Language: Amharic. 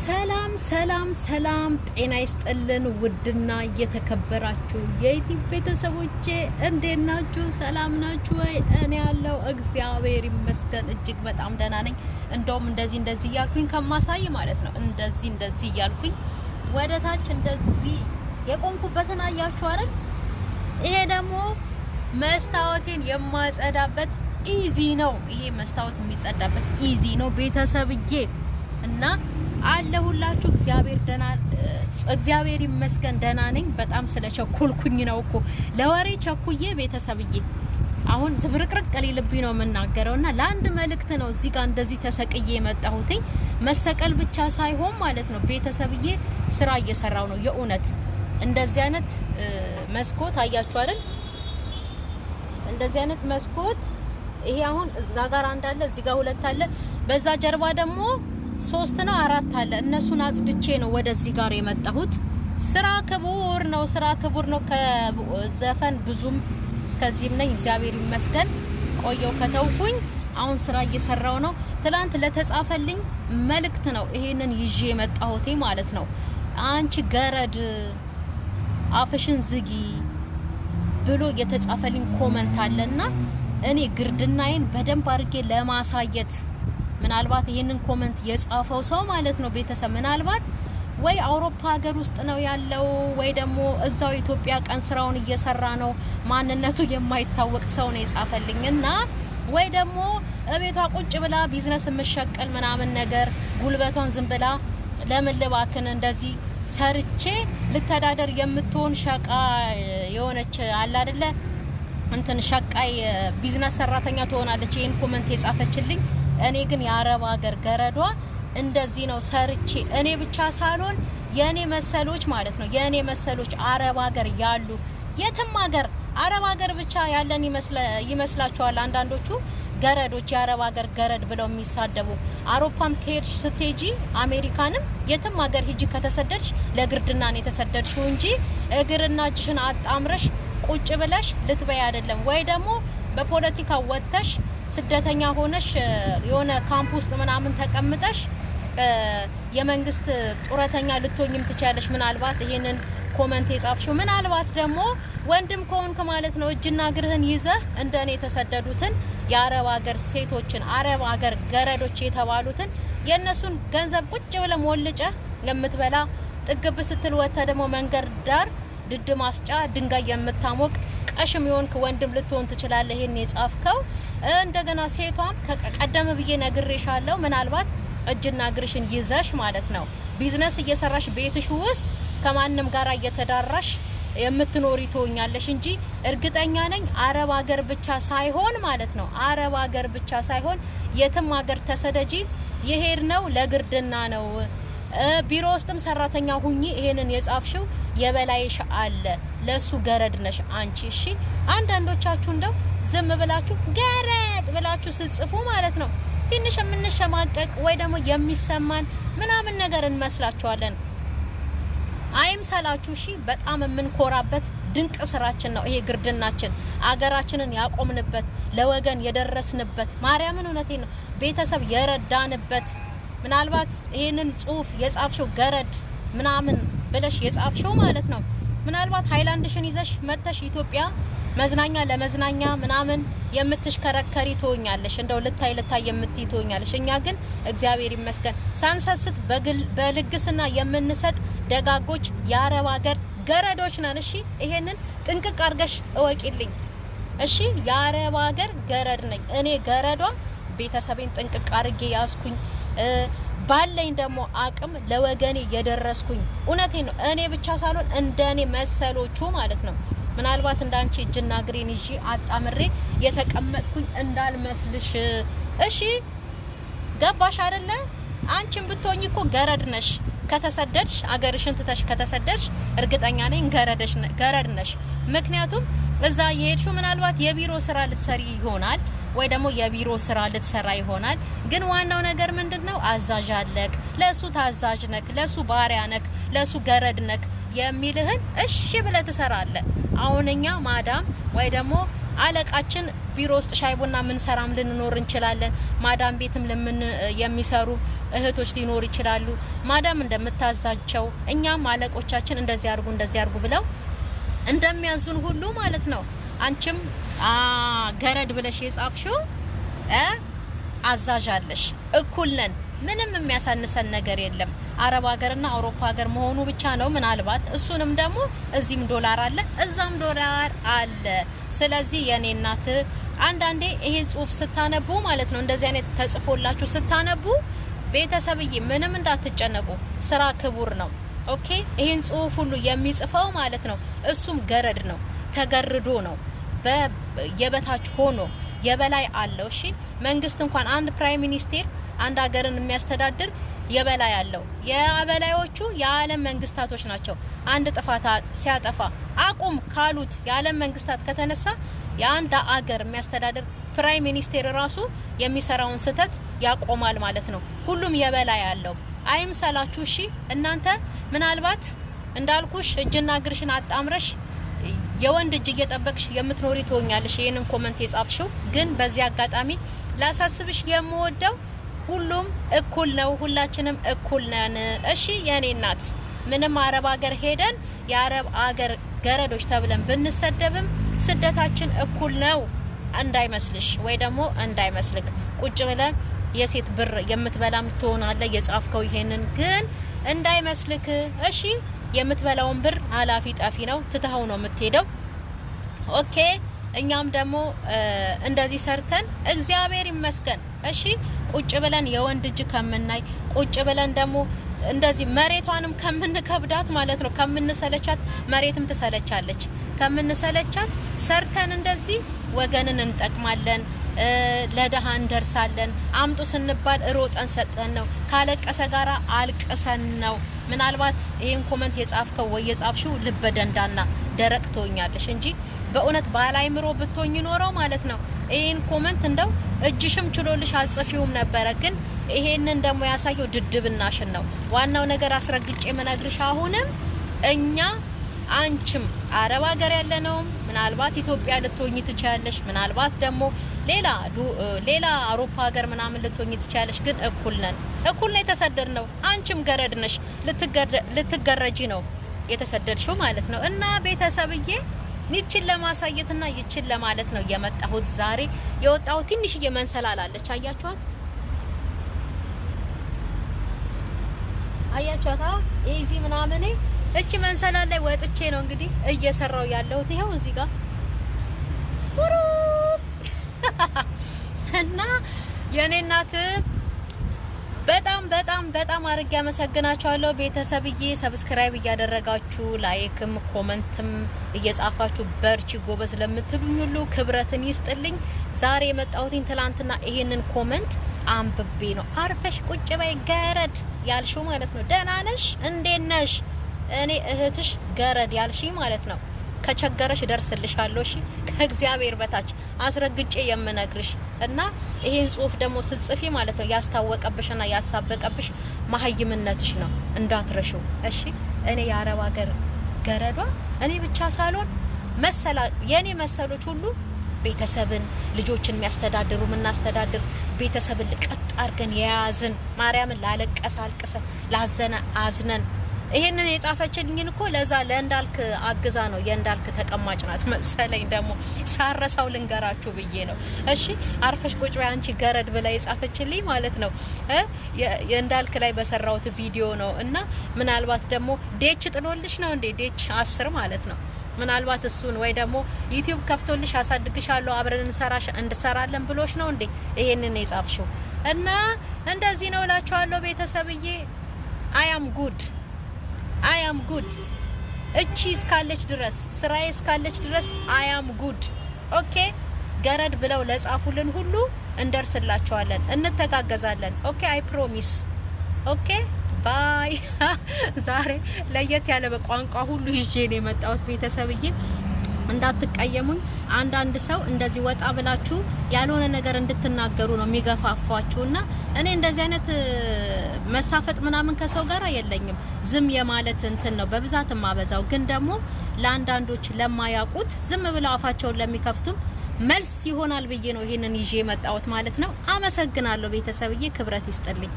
ሰላም ሰላም ሰላም፣ ጤና ይስጥልን ውድና እየተከበራችሁ የዩቲዩብ ቤተሰቦቼ እንዴት ናችሁ? ሰላም ናችሁ ወይ? እኔ ያለው እግዚአብሔር ይመስገን እጅግ በጣም ደህና ነኝ። እንደውም እንደዚህ እንደዚህ እያልኩኝ ከማሳይ ማለት ነው፣ እንደዚህ እንደዚህ እያልኩኝ ወደ ታች እንደዚህ የቆምኩበትን አያችሁ አይደል? ይሄ ደግሞ መስታወቴን የማጸዳበት easy ነው። ይሄ መስታወት የሚጸዳበት easy ነው ቤተሰብዬ እና አለሁላችሁ። እግዚአብሔር ደህና፣ እግዚአብሔር ይመስገን ደህና ነኝ። በጣም ስለቸኮልኩኝ ነው እኮ ለወሬ ቸኩዬ ቤተሰብዬ። አሁን ዝብርቅርቅ ሊልብኝ ነው የምናገረው እና ለአንድ መልእክት ነው እዚህ ጋር እንደዚህ ተሰቅዬ የመጣሁትኝ። መሰቀል ብቻ ሳይሆን ማለት ነው ቤተሰብዬ፣ ስራ እየሰራው ነው የእውነት። እንደዚህ አይነት መስኮት አያችሁ አይደል? እንደዚህ አይነት መስኮት ይሄ አሁን እዛ ጋር አንድ አለ፣ እዚህ ጋር ሁለት አለ። በዛ ጀርባ ደግሞ ሶስት ነው አራት አለ። እነሱን አጽድቼ ነው ወደዚህ ጋር የመጣሁት። ስራ ክቡር ነው፣ ስራ ክቡር ነው። ከዘፈን ብዙም እስከዚህም ነኝ፣ እግዚአብሔር ይመስገን። ቆየው ከተውኩኝ፣ አሁን ስራ እየሰራው ነው። ትላንት ለተጻፈልኝ መልእክት ነው ይሄንን ይዤ የመጣሁት ማለት ነው። አንቺ ገረድ አፍሽን ዝጊ ብሎ የተጻፈልኝ comment አለና እኔ ግርድናዬን በደንብ አድርጌ ለማሳየት፣ ምናልባት ይህንን comment የጻፈው ሰው ማለት ነው ቤተሰብ፣ ምናልባት ወይ አውሮፓ ሀገር ውስጥ ነው ያለው ወይ ደግሞ እዛው ኢትዮጵያ ቀን ስራውን እየሰራ ነው። ማንነቱ የማይታወቅ ሰው ነው የጻፈልኝ እና ወይ ደግሞ እቤቷ ቁጭ ብላ ቢዝነስ የምሸቅል ምናምን ነገር፣ ጉልበቷን ዝም ብላ ለምን ልባክን እንደዚህ ሰርቼ ልተዳደር የምትሆን ሸቃ የሆነች አለ አይደለ፣ እንትን ሸቃይ ቢዝነስ ሰራተኛ ትሆናለች ይህን comment የጻፈችልኝ። እኔ ግን የአረብ ሀገር ገረዷ እንደዚህ ነው ሰርቼ፣ እኔ ብቻ ሳልሆን የእኔ መሰሎች ማለት ነው፣ የእኔ መሰሎች አረብ ሀገር ያሉ፣ የትም ሀገር፣ አረብ ሀገር ብቻ ያለን ይመስላችኋል። አንዳንዶቹ ገረዶች የአረብ ሀገር ገረድ ብለው የሚሳደቡ፣ አውሮፓም ከሄድሽ ስትሄጂ፣ አሜሪካንም የትም ሀገር ሂጂ፣ ከተሰደድሽ ለግርድና ነው የተሰደድሽው እንጂ እግርና እጅሽን አጣምረሽ ቁጭ ብለሽ ልትበይ አይደለም። ወይ ደግሞ በፖለቲካ ወጥተሽ ስደተኛ ሆነሽ የሆነ ካምፕ ውስጥ ምናምን ተቀምጠሽ የመንግስት ጡረተኛ ልትሆኝም ትችያለሽ። ምናልባት ይሄንን comment የጻፍሽው ምናልባት ደግሞ ወንድም ከሆንክ ማለት ነው፣ እጅና እግርህን ይዘህ እንደ እኔ የተሰደዱትን የአረብ ሀገር ሴቶችን፣ አረብ ሀገር ገረዶች የተባሉትን የእነሱን ገንዘብ ቁጭ ብለህ ሞልጨህ የምትበላ፣ ጥግብ ስትል ወጥተህ ደግሞ መንገድ ዳር ድድ ማስጫ ድንጋይ የምታሞቅ ቀሽም የሆንክ ወንድም ልትሆን ትችላለህ። ይሄን የጻፍከው። እንደገና ሴቷም ቀደም ብዬ ነግሬሻለሁ። ምናልባት እጅና እግርሽን ይዘሽ ማለት ነው ቢዝነስ እየሰራሽ ቤትሽ ውስጥ ከማንም ጋር እየተዳራሽ የምትኖሪ ትሆኛለሽ እንጂ እርግጠኛ ነኝ አረብ ሀገር ብቻ ሳይሆን ማለት ነው፣ አረብ ሀገር ብቻ ሳይሆን የትም ሀገር ተሰደጂ የሄድ ነው ለግርድና ነው። ቢሮ ውስጥም ሰራተኛ ሁኚ፣ ይሄንን የጻፍሽው የበላይሽ አለ፣ ለሱ ገረድ ነሽ አንቺ። እሺ አንዳንዶቻችሁ እንደው ዝም ብላችሁ ገረድ ብላችሁ ስትጽፉ ማለት ነው ትንሽ የምንሸማቀቅ ወይ ደግሞ የሚሰማን ምናምን ነገር እንመስላችኋለን። አይምሰላችሁ። እሺ በጣም የምንኮራበት ድንቅ ስራችን ነው ይሄ ግርድናችን፣ አገራችንን ያቆምንበት፣ ለወገን የደረስንበት፣ ማርያምን እውነቴን ነው፣ ቤተሰብ የረዳንበት። ምናልባት ይሄንን ጽሁፍ የጻፍሽው ገረድ ምናምን ብለሽ የጻፍሽው ማለት ነው፣ ምናልባት ሃይላንድሽን ይዘሽ መጥተሽ ኢትዮጵያ መዝናኛ ለመዝናኛ ምናምን የምትሽከረከሪ ትሆኛለሽ። እንደው ልታይ ልታይ የምትይ ትሆኛለሽ። እኛ ግን እግዚአብሔር ይመስገን ሳንሰስት በልግስና የምንሰጥ ደጋጎች የአረብ ሀገር ገረዶች ነን። እሺ ይሄንን ጥንቅቅ አድርገሽ እወቂልኝ። እሺ የአረብ ሀገር ገረድ ነኝ እኔ ገረዷ። ቤተሰቤን ጥንቅቅ አድርጌ ያዝኩኝ፣ ባለኝ ደግሞ አቅም ለወገኔ የደረስኩኝ። እውነቴ ነው። እኔ ብቻ ሳልሆን እንደ እኔ መሰሎቹ ማለት ነው። ምናልባት እንዳንቺ እጅና እግሬን ይዤ አጣምሬ የተቀመጥኩኝ እንዳልመስልሽ። እሺ ገባሽ አይደለ? አንቺን ብትሆኝ እኮ ገረድ ነሽ። ከተሰደድሽ፣ አገርሽን ትተሽ ከተሰደድሽ እርግጠኛ ነኝ ገረድ ነሽ። ምክንያቱም እዛ የሄድሽው ምናልባት የቢሮ ስራ ልትሰሪ ይሆናል ወይ ደግሞ የቢሮ ስራ ልትሰራ ይሆናል። ግን ዋናው ነገር ምንድን ነው? አዛዥ አለክ፣ ለሱ ታዛዥ ነክ፣ ለሱ ባሪያ ነክ፣ ለሱ ገረድ ነክ። የሚልህን እሺ ብለህ ትሰራለህ። አሁን እኛ ማዳም ወይ ደግሞ አለቃችን ቢሮ ውስጥ ሻይ ቡና ምንሰራም ልንኖር እንችላለን። ማዳም ቤትም ለምን የሚሰሩ እህቶች ሊኖር ይችላሉ። ማዳም እንደምታዛቸው እኛም አለቆቻችን እንደዚህ አርጉ እንደዚህ አርጉ ብለው እንደሚያዙን ሁሉ ማለት ነው። አንቺም ገረድ ብለሽ የጻፍሽው አዛዥ አለሽ። እኩል ነን። ምንም የሚያሳንሰን ነገር የለም። አረብ ሀገርና አውሮፓ ሀገር መሆኑ ብቻ ነው ምናልባት። እሱንም ደግሞ እዚህም ዶላር አለ፣ እዛም ዶላር አለ። ስለዚህ የኔ እናት አንዳንዴ ይሄን ጽሁፍ ስታነቡ ማለት ነው፣ እንደዚህ አይነት ተጽፎላችሁ ስታነቡ ቤተሰብዬ ምንም እንዳትጨነቁ፣ ስራ ክቡር ነው። Okay፣ ይሄን ጽሁፍ ሁሉ የሚጽፈው ማለት ነው እሱም ገረድ ነው፣ ተገርዶ ነው የበታች ሆኖ የበላይ አለው። እሺ፣ መንግስት እንኳን አንድ prime minister አንድ ሀገርን የሚያስተዳድር የበላይ አለው። የበላዮቹ የዓለም መንግስታቶች ናቸው። አንድ ጥፋት ሲያጠፋ አቁም ካሉት የዓለም መንግስታት ከተነሳ የአንድ አገር የሚያስተዳድር prime minister ራሱ የሚሰራውን ስህተት ያቆማል ማለት ነው። ሁሉም የበላይ አለው። አይምሰላችሁ። እሺ፣ እናንተ ምናልባት እንዳልኩሽ እጅና እግርሽን አጣምረሽ የወንድ እጅ እየጠበቅሽ የምትኖሪ ትሆኛለሽ። ይህንን comment የጻፍሽው ግን በዚህ አጋጣሚ ላሳስብሽ የምወደው ሁሉም እኩል ነው። ሁላችንም እኩል ነን። እሺ የኔ እናት፣ ምንም አረብ ሀገር ሄደን የአረብ አገር ገረዶች ተብለን ብንሰደብም ስደታችን እኩል ነው እንዳይመስልሽ ወይ ደግሞ እንዳይመስልክ። ቁጭ ብለህ የሴት ብር የምትበላም ትሆናለህ የጻፍከው፣ ይሄንን ግን እንዳይመስልክ። እሺ፣ የምትበላውን ብር ኃላፊ ጠፊ ነው፣ ትተኸው ነው የምትሄደው። Okay፣ እኛም ደግሞ እንደዚህ ሰርተን እግዚአብሔር ይመስገን። እሺ፣ ቁጭ ብለን የወንድ እጅ ከምናይ፣ ቁጭ ብለን ደግሞ እንደዚህ መሬቷንም ከምንከብዳት ማለት ነው፣ ከምንሰለቻት፣ መሬትም ትሰለቻለች። ከምንሰለቻት ሰርተን እንደዚህ ወገንን እንጠቅማለን፣ ለድሀ እንደርሳለን። አምጡ ስንባል ሮጠን ሰጠን ነው፣ ካለቀሰ ጋራ አልቅሰን ነው። ምናልባት ይህን comment የጻፍከው ወይ የጻፍሽው ልበ ደንዳና ደረቅ ትሆኛለሽ እንጂ በእውነት ባላይምሮ ብትሆኝ ኖረው ማለት ነው ይህን comment እንደው እጅሽም ችሎልሽ አጽፊውም ነበረ። ግን ይሄንን ደግሞ ያሳየው ድድብናሽን ነው። ዋናው ነገር አስረግጬ የምነግርሽ አሁንም እኛ አንቺም አረብ ሀገር ያለነውም ምናልባት ኢትዮጵያ ልትሆኝ ትችያለሽ። ምናልባት ደግሞ ሌላ አውሮፓ ሀገር ምናምን ልትሆኝ ትችያለሽ። ግን እኩል ነን፣ እኩል ነው የተሰደድ ነው። አንቺም ገረድ ነሽ፣ ልትገረጂ ነው የተሰደድሽው ማለት ነው። እና ቤተሰብዬ ይችን ለማሳየትና ይችን ለማለት ነው የመጣሁት ዛሬ። የወጣሁት ትንሽዬ መንሰላል አለች፣ አያችኋት? አያችኋት? easy ምናምን እቺ መንሰላል ላይ ወጥቼ ነው እንግዲህ እየሰራው ያለሁት። ይኸው እዚህ ጋር ቡሩ እና የኔ እናት በጣም በጣም በጣም አድርጌ አመሰግናችኋለሁ ቤተሰብዬ። Subscribe እያደረጋችሁ like ም comment ም እየጻፋችሁ በርቺ ጎበዝ ለምትሉኝ ሁሉ ክብረትን ይስጥልኝ። ዛሬ የመጣሁትኝ ትላንትና ይሄንን comment አንብቤ ነው። አርፈሽ ቁጭ በይ ገረድ ያልሽው ማለት ነው። ደህና ነሽ? እንዴት ነሽ? እኔ እህትሽ ገረድ ያልሽኝ ማለት ነው። ከቸገረሽ እደርስልሻለሁ። እሺ፣ ከእግዚአብሔር በታች አስረግጬ የምነግርሽ እና ይሄን ጽሁፍ ደግሞ ስትጽፊ ማለት ነው ያስታወቀብሽና ያሳበቀብሽ መሀይምነትሽ ነው፣ እንዳትረሺው። እሺ፣ እኔ የአረብ ሀገር ገረዷ እኔ ብቻ ሳልሆን መሰላ የኔ መሰሎች ሁሉ ቤተሰብን ልጆችን የሚያስተዳድሩ የምናስተዳድር ቤተሰብን ቀጥ አድርገን የያዝን፣ ማርያምን ላለቀሰ አልቅሰን ላዘነ አዝነን። ይሄንን የጻፈችልኝን እኮ ለዛ ለእንዳልክ አግዛ ነው። የእንዳልክ ተቀማጭ ናት መሰለኝ። ደግሞ ሳረሳው ልንገራችሁ ብዬ ነው። እሺ፣ አርፈሽ ቁጭ በይ አንቺ ገረድ ብላ የጻፈችልኝ ማለት ነው የእንዳልክ ላይ በሰራሁት ቪዲዮ ነው። እና ምናልባት ደግሞ ዴች ጥሎልሽ ነው እንዴ? ዴች 10 ማለት ነው። ምናልባት እሱን ወይ ደግሞ ዩቲዩብ ከፍቶልሽ አሳድግሻለሁ አብረን እንሰራሽ እንሰራለን ብሎሽ ነው እንዴ ይሄንን የጻፍሽው? እና እንደዚህ ነው እላችኋለሁ ቤተሰብዬ። I am good, I am good። እቺ እስካለች ድረስ፣ ስራዬ እስካለች ድረስ I am good, okay። ገረድ ብለው ለጻፉልን ሁሉ እንደርስላቸዋለን፣ እንተጋገዛለን። Okay, I promise, okay, bye። ዛሬ ለየት ያለ በቋንቋ ሁሉ ይዤ ነው የመጣሁት ቤተሰብዬ፣ እንዳትቀየሙኝ። አንዳንድ ሰው እንደዚህ ወጣ ብላችሁ ያልሆነ ነገር እንድትናገሩ ነው የሚገፋፏችሁና እኔ እንደዚህ አይነት መሳፈጥ ምናምን ከሰው ጋር የለኝም። ዝም የማለት እንትን ነው በብዛት የማበዛው። ግን ደግሞ ለአንዳንዶች ለማያውቁት ዝም ብለው አፋቸውን ለሚከፍቱም መልስ ይሆናል ብዬ ነው ይሄንን ይዤ የመጣሁት ማለት ነው። አመሰግናለሁ ቤተሰብዬ፣ ክብረት ይስጥልኝ።